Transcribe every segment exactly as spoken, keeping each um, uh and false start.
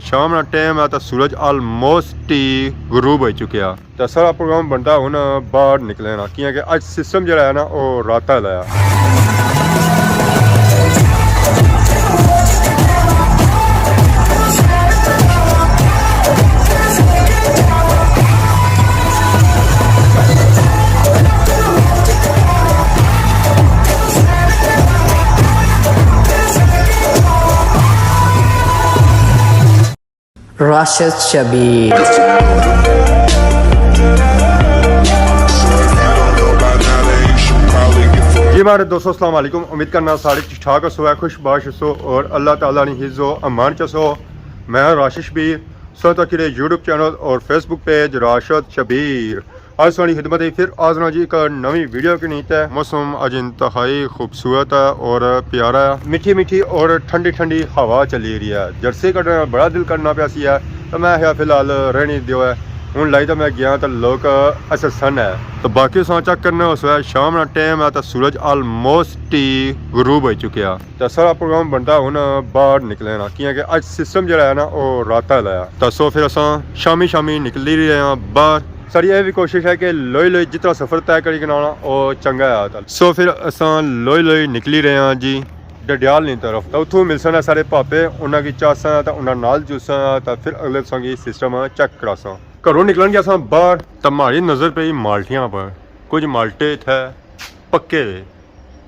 شام نا ٹائم ہے تے سورج آلموسٹ ہی غروب ہوئی چکیا۔ تے سارا پروگرام بنتا ہن باہر نکلے نا، کیاں کہ اج سسٹم جڑا ہے نا، او راتا لایا۔ راشد شبیر۔ جی ماڑے دوستو، السلام علیکم۔ امید کرنا سارے ٹھیک ٹھاک ہسو، خوش باش ہسو اور اللہ تعالیٰ نی حفظ و امان چ ہسو۔ میں راشد شبیر، سو تک یوٹیوب چینل اور فیس بک پیج راشد شبیر۔ اج تساں نی خدمت اچ پھر حاضر ہاں جی ایک نوی ویڈیو کے نیتے۔ موسم اج انتہائی خوبصورت ہے اور پیارا ہے، میٹھی میٹھی اور ٹھنڈی ٹھنڈی ہوا چلی رہی ہے۔ جرسی کڈنے نا بڑا دل کرنا پیا سی ہے، تو میں آخیا فی الحال رہنی دیو ہے۔ ہن لائی تو میں گیا تو لوک اچھے سن ہے۔ تو باقی تساں چیک کرنے ہو سو ہے، شام نا ٹائم ہے تو سورج آلموسٹ ہی غروب ہوئی چکیا۔ تو سارا پروگرام بنتا ہن باہر نکلے نا، کیاں کہ اج سسٹم جڑا ہے نا، او راتا لایا۔ تو سو پھر اساں شامی شامی نکلی رہے ہاں باہر۔ ساری یہ بھی کوشش ہے کہ لوئی لوئی جتنا سفر طے کری کے آنا، او چنگا ہے۔ سو پھر اساں لوئی لوئی نکلی رہے ہاں جی ڈڈیال نی طرف۔ تو اتھوں ملسن سارے پاپے، انہاں کی چاساں تو انہاں نال جلساں، تو پھر اگلے تساں کی سسٹم چیک کراساں۔ گھروں نکلن گیا ساں باہر، تو ماڑی نظر پئی مالٹیاں پر۔ کچھ مالٹے اتھے پکے ہوئے۔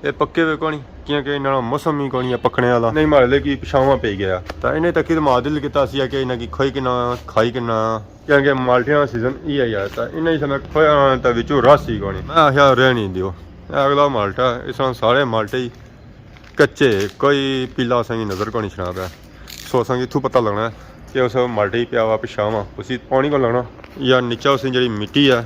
اے پکے ہوئے کونی، کیونکہ انہاں نا موسم ہی کونی ہے پکنے والا۔ نہیں، ماڑے لے کی پچھاواں پئی گیا۔ تا انہیں تک تو معادل کیتا سی کہ انہاں کی کھوئی کنا، کھائی کنا، کیونکہ مالٹیاں نا سیزن ہی ہے یار۔ تا انہیں سے میں کھویا تا وچوں رس ہی کونی۔ میں آخیا رہنی دیو، اے اگلا مالٹا، اس طرح سارے مالٹے ہی کچے، کوئی پیلا اساں کی نظر کونی چھنا پیا۔ سو اساں کی اتھوں پتہ لگنا ہے کہ اس مالٹے ہی پیا ہوا پچھاواں، اسی پانی کو لگنا یا نیچا اس جڑی مٹی ہے،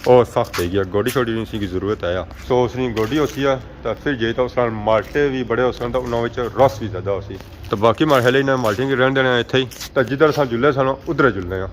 او سخت ہوئی گیا، گوڈی شوڈی نی اسی کی ضرورت ہے۔ سو اس نی گوڈی ہوسی ہے، تا پھر جے تو اس نال مالٹے بھی بڑے ہوسن، تا انہاں وچ رس بھی زیادہ ہوسی۔ تو باقی ماڑے خیال انہاں مالٹیاں کی رہن دینے اتھے ہی، تا جدھر اساں جلے سن، ادھر جلنے آں۔